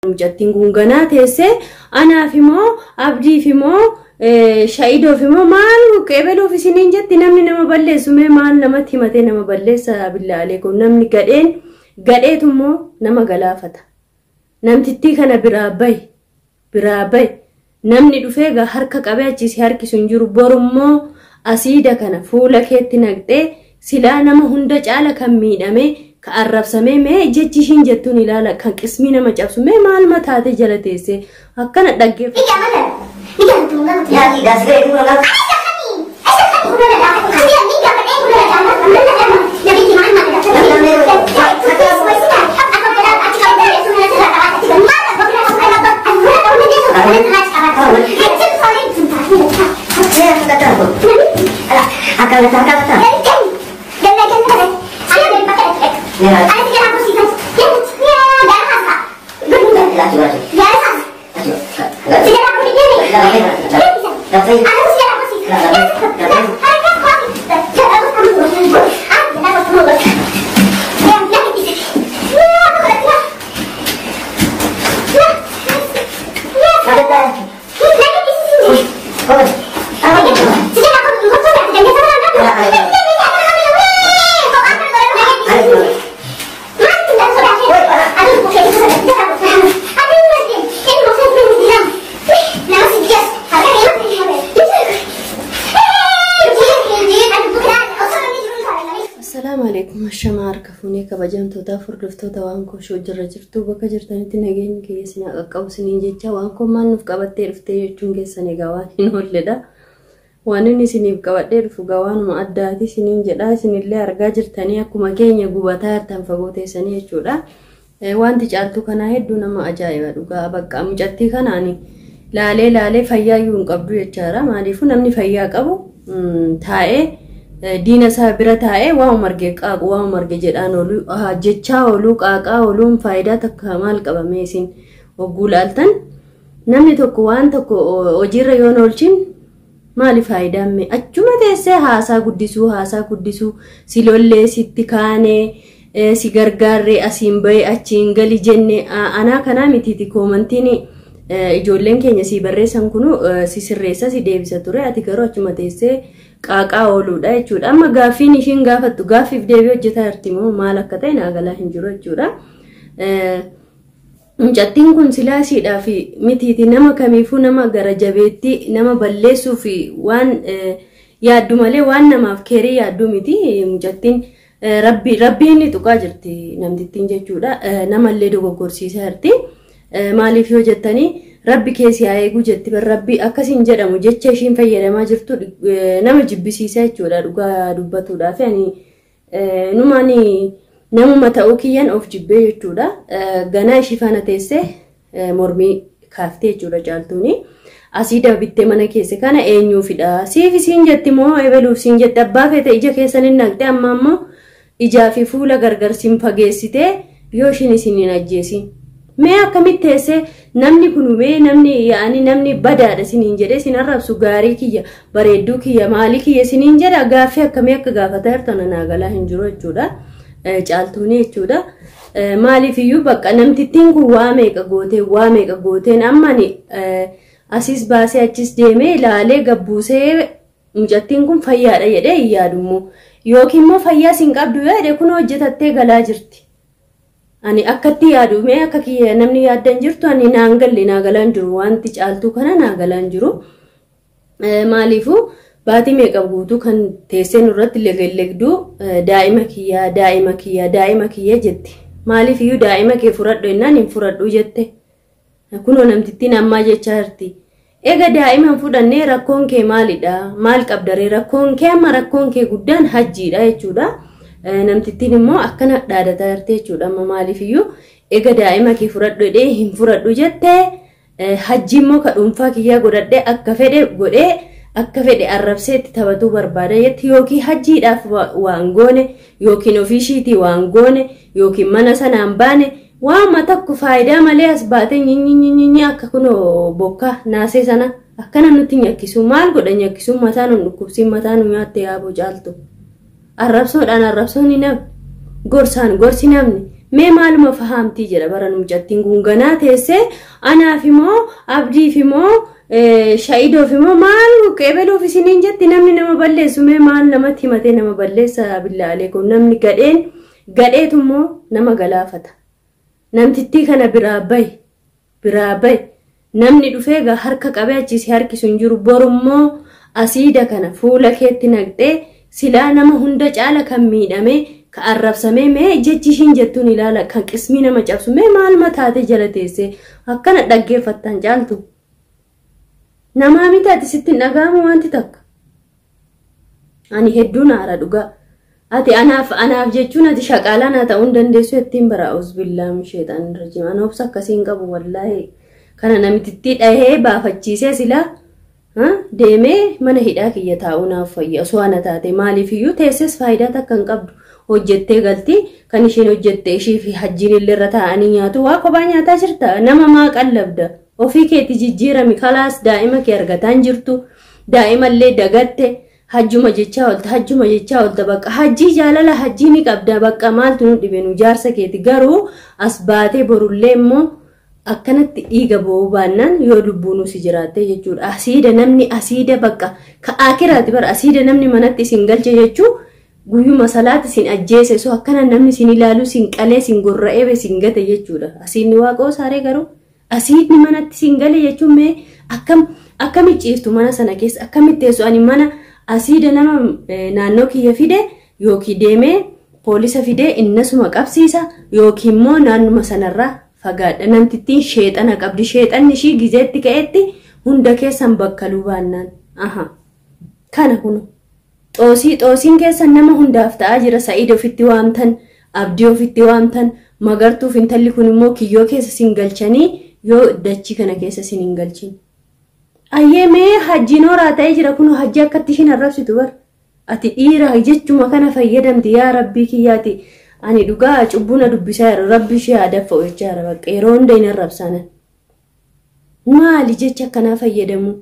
Mucattiin kun ganaa teessee anaaf immoo abdiif immoo sha'idoof immoo maal qeebaluuf isiniin jetti. Namni nama balleessu mee maal namatti himatee nama balleessa? Billaalee kun namni gadheen gadheetu immoo nama galaafata. Namtittii kana biraa bahi, biraa bahi. Namni dhufee gaa harka qabee achi si harkisu hin jiru. Borummoo asiida kana fuula keetti naqxee silaa nama hunda caala kan miidhame ka arrabsamee mee jechi ishiin jettuun ilaala kan qismii nama cabsu mee maal mataate jala teessee akkana dhaggeeffatu. Assalaamu alaikum ashamaa harka fuunee kabajamtootaaf hordoftoota waan koo shoo jirra jirtu bakka jirtanitti nageenyi kiyya isin haa qaqqabu isiniin jecha. Waan koo maal nuuf qabattee dhuftee jechuun keessan egaa waan hin oolledha. Waan inni isiniif qabadhee dhufu egaa waanuma addaati isiniin jedha. Isinillee argaa jirtanii akkuma keenya gubataa jirtan fagoo teessanii jechuudha. Wanti caaltuu kanaa hedduu nama ajaa'iba dhugaa. Bakka mucattii kanaani laalee laalee fayyaa iyyuu hin qabdu jechaadha. Maaliifuu namni fayyaa qabu taa'ee diina isaa bira taa'ee waan marge qaaqu waan marge jedhaan oolu jechaa ooluu qaaqaa ooluun faayidaa takka maal qabame? Isin hogguu laaltan namni tokko waan tokko hojiirra yoon oolchin maali faayidaan? Mee achuma teessee haasaa guddisuu haasaa guddisuu si lollee sitti kaanee si gargaarree asiin bahee achiin gali jenne anaa kanaa mitiiti. Koomantiin ijoolleen keenya si barreessan kunu si sirreessa si deebisa ture, ati garuu achuma teessee qaaqaa ooluudha jechuudha. Amma gaaffiin ishiin gaafattu gaaffiif deebii hojjetaa jirti moo maal akka ta'e naa galaa hin jiru jechuudha. Mucattiin kun silaasiidhaa fi mitiiti nama kamiifuu nama gara jabeetti nama balleessuu fi waan yaaddu malee waan namaaf keerii yaaddu miti. Mucattiin rabbi rabbiin ni tuqaa jirti namtittiin jechuudha. Namallee dogoggorsiisaa jirti. Maaliif yoo jettanii rabbi keessi haa eeguu jetti. Rabbi akkasiin jedhamu jecha ishiin fayyadamaa jirtu nama jibbisiisa jechuudha dhugaa dubbatuudhaaf. Ani numaan namuma ta'uu kiyyan of jibbee jechuudha. Ganaa ishii faana teessee mormii kaaftee jechuudha caaltuuni. Asii bittee mana keesse kana eenyuufidha? Siif isiin jetti moo ebeluuf siin jetti? Abbaa feete ija keessan hin naqxe amma ammoo ijaa fi fuula gargar siin fageessitee yoo ishiin isin hin ajjeesin. Mee akkamitti teessee namni kun mee namni yaa'anii namni badaadha isiniin jedhee isin arrabsu gaarii kiyya bareedduu kiyya maalii kiyya isiniin jedha? Gaaffii akkamii akka gaafataa jirtan naa galaa hin jiru jechuudha. Caaltuuni jechuudha. Maaliif iyyuu bakka namtittiin kun waa meeqa gootee waa meeqa gooteen amma ani asis baasee achis deemee ilaalee gabbuusee mucattiin kun fayyaadha jedhee hin yaadummoo. Yookiin immoo fayyaa siin qabdu yoo jedhe kun hojjetattee galaa jirti. Ani akkatti yaadu mee akka kiyya namni yaaddan jirtu ani naan galle naa galaan jiru wanti caaltuu kana naa galaan jiru. Maaliifuu baatii meeqa guutuu kan teessee nurratti legellegduu daa'ima kiyyaa daa'ima kiyyaa daa'ima kiyya jetti. Maaliif iyyuu daa'ima kee fudhadhu jennaan hin fudhadhu jette. Kunoo namtittiin ammaa jechaa jirti. Egaa daa'ima hin fudhannee rakkoon kee maalidha? Maal qabdaree rakkoon kee amma rakkoon kee guddaan hajjiidha jechuudha. Namtittiin immoo akkana dhaadataa jirti jechuudha. Amma maaliif iyyuu egaa daa'ima kee fudhadhu jedhee hin fudhadhu jettee hajji immoo ka dhuunfaa kiyyaa godhadhee akka fedhe godhee akka fedhe arrabsee itti taphatuu barbaada jetti. Yookiin hajjiidhaaf waan goone yookiin ofiishiitii waan goone yookiin mana sanaan baane waama tokko faayidaa malee as baatee nyinyi akka kunoo bokkaa naasee sana akkana nutti nyakkisu maal godha nyakkisu mataa nu dhukkubsiin mataa nu nyaatte yaaboo caaltu. Arrabsoodhaan arrabsoon hin hafne, gorsaan gorsi namni Mee maaluma fahaamtii jedha bara mucattiin kun ganaa teessee anaaf immoo abdiif immoo sha'idoof immoo maal qeebaluuf isiniin jetti namni nama balleessu mee maal namatti himatee nama balleessa billaa aleekum namni gadheen gadheetu immoo nama galaafata. Namtittii kana biraa bahi namni dhufee gaa harka qabee achi si harkisu hin jiru borummoo asiida kana fuula keetti naqxee silaa nama hunda caala kan miidhame ka arrabsamee mee jechi ishiin jettuun ilaala kan qismii nama cabsu mee maal mataate jala teessee akkana dhaggeeffattan caaltu. Namaa miti ati sitti hin dhaga'amu wanti takka. Ani hedduun haara dhugaa. Ati anaaf jechuun ati shaqaalaa naa ta'uu hin dandeessu ittiin bara auzubillahi min sheexaanir rajiim. Ani obsa akkasii hin qabu wallaahi. Kana namitittii dhahee baafachiisee silaa deemee mana hidhaa kiyya taa'uu naaf fayya. Osoo ana taate maaliifiyyuu teesses faayidaa takka hin qabdu. Hojjettee galti kan isheen hojjette ishii fi hajjiin illee irra taa'anii nyaatu waa kophaa nyaataa jirta nama maa qallabda ofii keetti jijjiirami kalaas daa'ima kee argataa hin jirtu daa'ima illee dagatte hajjuma jechaa oolta bakka hajjii jaalala hajjii ni qabda bakka maaltu nu dhibe nu jaarsa keeti garuu as baatee borullee immoo akkanatti dhiiga boo'uu baannaan yoo lubbuun si jiraatte jechuudha. Asiida namni asiida bakka ka akiraati bara asiida namni manatti isin galche jechuu guyyuma salaati isin ajjeese so akkana namni isin ilaalu isin qalee isin gorra'ee isin gate jechuudha. Asiidni waaqoo saaree garuu asiidni manatti isin gale jechuun mee akkamitti ciiftu mana sana keessa akkamitti teessu ani mana asiida nama naannoo kiyya fide yookiin deemee poolisa fide innasuma qabsiisa yookiin immoo naannuma sanarraa fagaadha. Namtittiin sheexana qabdi sheexanni ishii gizeetti ka'etti hunda keessan bakkaluu baannaan. Aha kana kunu. Xoosiin keessan nama hundaaf ta'aa jira. Sa'iid ofitti waamtan, Abdii ofitti waamtan, magartuuf intalli kun immoo kiyyoo keessa sin galchanii yoo dachii kana keessa sin hin galchin. Ayyee mee hajjiin horaa ta'ee jira kun hajji akkatti ishiin arrabsitu bar. Ati dhiira jechuma kana fayyadamti yaa rabbii kiyyaati. Ani dhugaa cubbuuna dubbisaa jira rabbi ishee haa daffa'u jechaa jira bakka yeroo hunda hin arrabsanan. Maali jecha akkanaa fayyadamuun?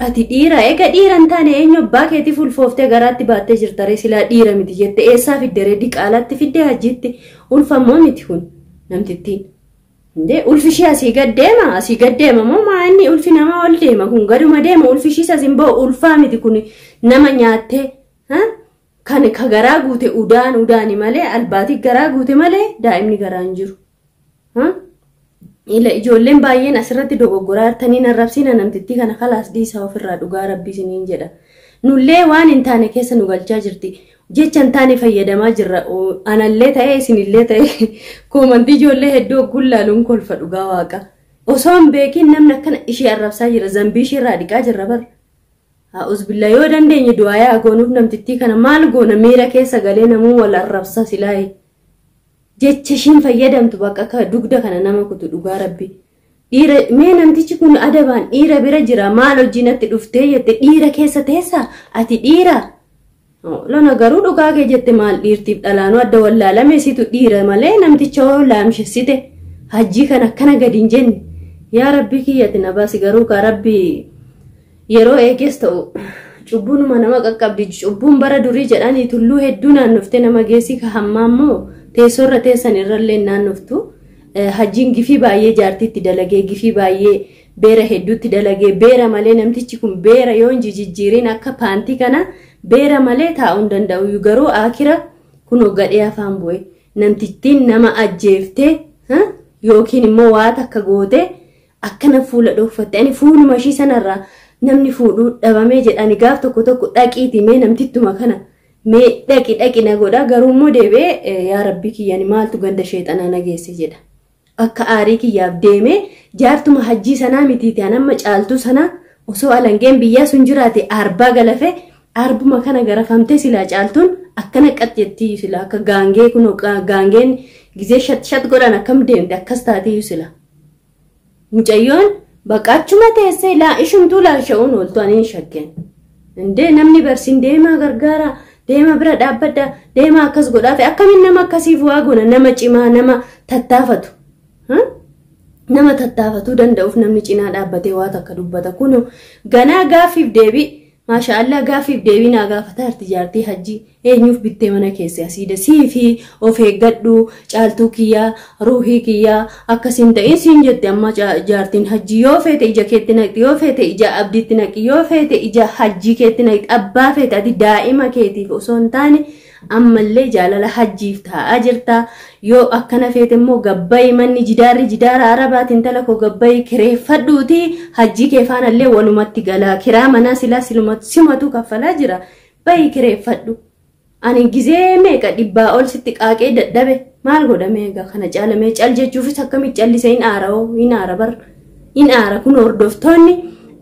Ati dhiira eega dhiira hin taane eenyu abbaa keetiif ulfooftee garaatti baattee jirta ree silaa dhiira miti jette eessaa fidde ree diqaalaatti fidde hajjiitti ulfammoo miti kun namtittiin. Indee ulfi ishee asii gad deema moo maa inni ulfi namaa ol deema kun gaduma deema ulfi ishiis as hin ba'u ulfaa miti kun nama nyaattee kan ka garaa guute udaani malee albaatii garaa guute malee daa'imni garaa hin jiru. Ila ijoolleen baay'een asirratti dogoggoraa jirtanii arrabsiina namtittii kana kalaas dhiisaa ofirraa dhugaa rabbii isiniin jedha. Nullee waan hin taane keessa nu galchaa jirti. Jecha hin taane fayyadamaa jirra. Anallee ta'ee isinillee ta'ee koomantii ijoollee hedduu ogguun laaluun kolfa dhugaa waaqa. Osoo hin beekin namni akkana ishee arrabsaa jira. Zambii isheerraa dhiqaa jirra bara. A'uuzbillaa yoo dandeenye du'aa goonuuf namtittii kana maal goona miira keessa galee namuu wal arrabsa silaa'e. Jecha ishiin fayyadamtu bakka akka dugda kana nama kutu dhugaa rabbi. Dhiira mee namtichi kun adabaan dhiira bira jira maal hojii natti dhuftee jette dhiira keessa teessaa ati dhiira. Lona garuu dhugaa kee jette maal dhiirtiif dhalaanuu adda wallaalame situ dhiira malee namticha hoo laamshessite hajjii kana akkana gadi hin jenne. Yaa rabbi kiyyati na baasi garuu kaa rabbi yeroo eeges ta'u cubbuunuma nama qaqqabdi cubbuun bara durii jedhanii tulluu hedduu naannoftee nama geessi ka hammaa immoo teessoorra teessan irrallee naannoftu. Hajjiin gifii baay'ee jaartiitti dalagee gifii baay'ee beera hedduutti dalagee beera malee namtichi kun beera yoo hin jijjiirin akka paantii kana beera malee taa'uu hin danda'u garuu akira kunoo gadhee afaan bu'e namtittiin nama ajjeeftee yookiin immoo waa takka goote akkana fuula dhokfatte ani fuuluma ishii sanarraa namni fuudhuu dhabamee jedhani gaaf tokko tokko dhaqiiti mee namtittuma kana mee dhaqi na godha garuu immoo deebi'ee yaa rabbii kiyyani maaltu ganda sheexanaa na geesse jedha. Akka aarii kiyyaaf deemee jaartuma hajjii sanaa mitiiti anamma caaltuu sanaa osoo alangeen biyyaa sun jiraate arbaa galafe arbuma kana garafamtee silaa caaltuun akkana qaxxeettii silaa akka gaangee kun gaangeen gizee shat godhan akkam deemte akkas taatiyyuu sila. Mucayyoon bakka achuma teessee laa ishumtuu laasha'uun ooltu ani hin shakkeen. Indee namni barsiin deemaa gargaara deema bira dhaabbadha deema akkas godhaafe akkamiin nama akkasiif waa goona nama cimaa nama tattaafatu. Nama tattaafatuu danda'uuf namni cinaa dhaabbatee waa takka dubbata kun ganaa gaaffiif deebii Maashaallah gaafiif deebii naa gaafataa jirti jaartii hajji eenyuuf bittee mana keessa asiida sii fi of eeggadhu caaltuu kiyyaa ruuhii kiyyaa akkasiin ta'in siin jette amma jaartiin hajji yoo feete ija keetti naqxi yoo feete ija abdiitti naqxi yoo feete ija hajjii keetti naqxi abbaa feete ati daa'ima keetiif osoo hin taane ammallee jaalala hajjiif taa'aa jirta yoo akkana feete immoo gabbayi manni jidaarri jidaara arabaatiin tala koo gabbayi kireeffadhuuti hajjii kee faanallee walumatti galaa kiraa manaa silaa simatu kaffalaa jira bayi kireeffadhu ani gizee meeqa dhibbaa ol sitti qaaqee dadhabe maal godhame egaa kana caalamee cal jechuufis akkamitti callise hin aara hoo hin aara bar hin aara kun hordoftoonni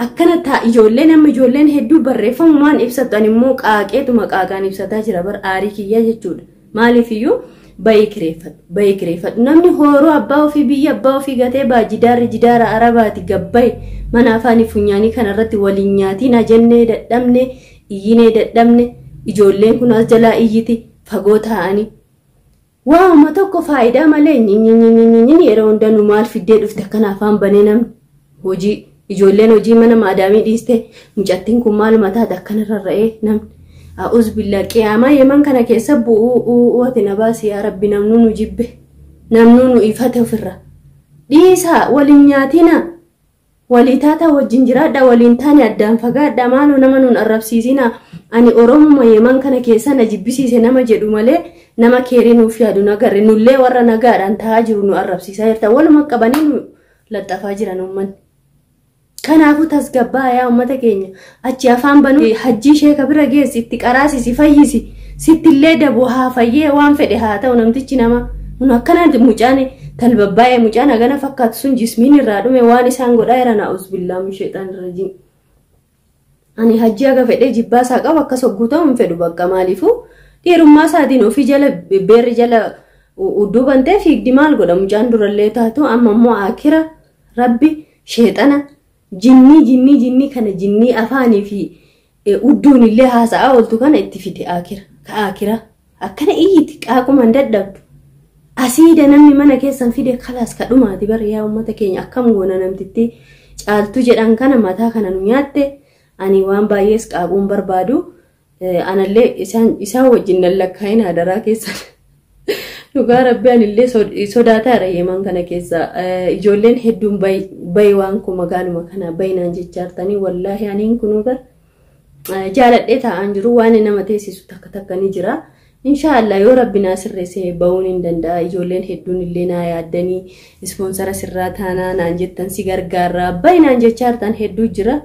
akkana taa ijoolleen amma ijoolleen hedduu barreeffamumaan ibsattu ani immoo qaaqeetuma qaaqaan ibsataa jira bar aarii kiyyaa jechuudha maaliifiyyuu bayi kireeffadhu bayi kireeffadhu namni hooroo abbaa ofii biyya abbaa ofii gatee baa jidaarri jidaara arabaati gabbayi mana afaanii funyaanii kanarratti waliin nyaatiin jennee dadhabne iyyinee dadhabne ijoolleen kun as jalaa iyyiti fagoo taa'anii waanuma tokko faayidaa malee nyinyinyinyin yeroo hunda nu maal fiddee dhufte akkana afaan banee namni hojii ijoolleen hojii mana maadaamii dhiiste mucattiin kun maaluma taate akkana rarra'ee namni a'uuz billaa qiyaamaa yeman kana keessa bu'uu ati na baasi yaa rabbi namnuu nu jibbe namnuu nu ifate ofirra dhiisaa waliin nyaatina walii taataa wajjin jiraadha waliin taane addaan fagaadha maaloo nama nuun arrabsiisina ani oromuma yeman kana keessa na jibbisiise nama jedhu malee nama keerii nuuf yaadu nagarre nullee warra nagaadhaan taa'aa jiru nu arrabsiisaa jirta waluma qabanii nu laxxafaa jiran uummanni. Kanaafuu tasgabbaa yaa uummata keenya achi afaan banuu hajjii sheeka bira geessi itti qaraasisi fayyisi sittillee dabu haa fayyee waan fedhe haa ta'u namtichi nama kun akkana mucaan talbabbaa'ee mucaan hagana fakkaatu sun jismiin irraa dhume waan isaan godhaa jiran a'uuz billaa min sheexaan rajiim. Ani hajjii haga fedhee jibbaa isaa qabu akkas hogguu ta'u hin fedhu bakka maaliifuu dhiirummaa isaatiin ofii jala beerri jala udduu bantee fiigdi maal godha mucaan durallee taatu amma immoo akira rabbi sheexana jinnii jinnii jinnii kana jinnii afaanii fi udduun illee haasa'aa ooltu kana itti fide akira ka akira akkana iyyiti qaaqumaan dadhabdu asiida namni mana keessan fide kalaas kadhumaati bar yaa uummata keenya akkam goona namtitti caaltuu jedhan kana mataa kana nu nyaatte ani waan baay'ees qaaquun barbaadu anallee isaan wajjin nan lakkaa'in hadaraa keessan dhugaa rabbi anillee sodaataadha yeman kana keessa ijoolleen hedduun bayi waan kun magaaluma kana bayinaan jechaartanii wallaahi aniin kunuu bar jaaladhee taa'aan jiru waan nama teessisu takka takka ni jira. Inshaallah yoo rabbi naa sirreesse ba'uun hin danda'a ijoolleen hedduun illee naa yaaddanii ispoonsara sirraa taanaa naan jettan si gargaarraa bayinaan jechaartan hedduu jira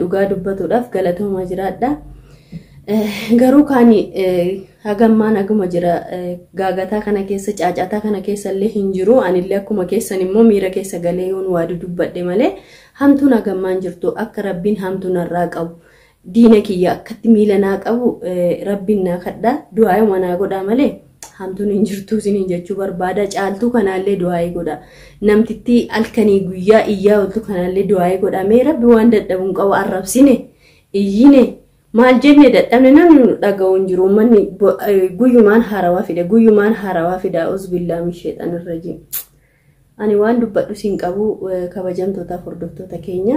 dhugaa dubbatuudhaaf galatoomaa jiraadha. Garuu kaani hagammaan haguma jira gaagataa kana keessa caacataa kana keessa illee hin jiru anillee akkuma keessan immoo miira keessa galee yoon waa dubbadhe malee hamtuun hagammaan jirtu akka rabbiin hamtuun narraa qabu diina kiyya akkatti miila naa qabu rabbiin naa kadha du'aayuma naa godha malee hamtuun hin jirtu isiniin jechuu barbaada caaltuu kanaallee du'aayii godha namtitti halkanii guyyaa iyyaa ooltu kanaallee du'aayii godha mee rabbi waan dadhabuun qabu arrabsine iyyine maal jenne dadhabne namni nu dhaga'u hin jiru uummanni guyyumaan haarawaa fide guyyumaan haarawaa fida a'uuz billaa min sheexaan rajiim. Ani waan dubbadhu siin qabu kabajamtootaaf hordoftoota keenya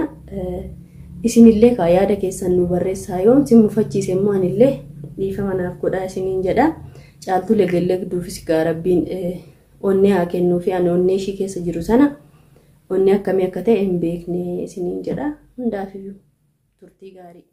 isinillee kaa yaada keessan nu barreessaa yoon sin mufachiise immoo anillee dhiifama naaf godhaa isiniin jedha. Caaltuu legellegduufis gaa rabbiin onnee haa kennuu fi ani onnee ishii keessa jiru sana onnee akkamii akka ta'e hin beekne isiniin jedha. Hundaafiyyuu turtii gaarii.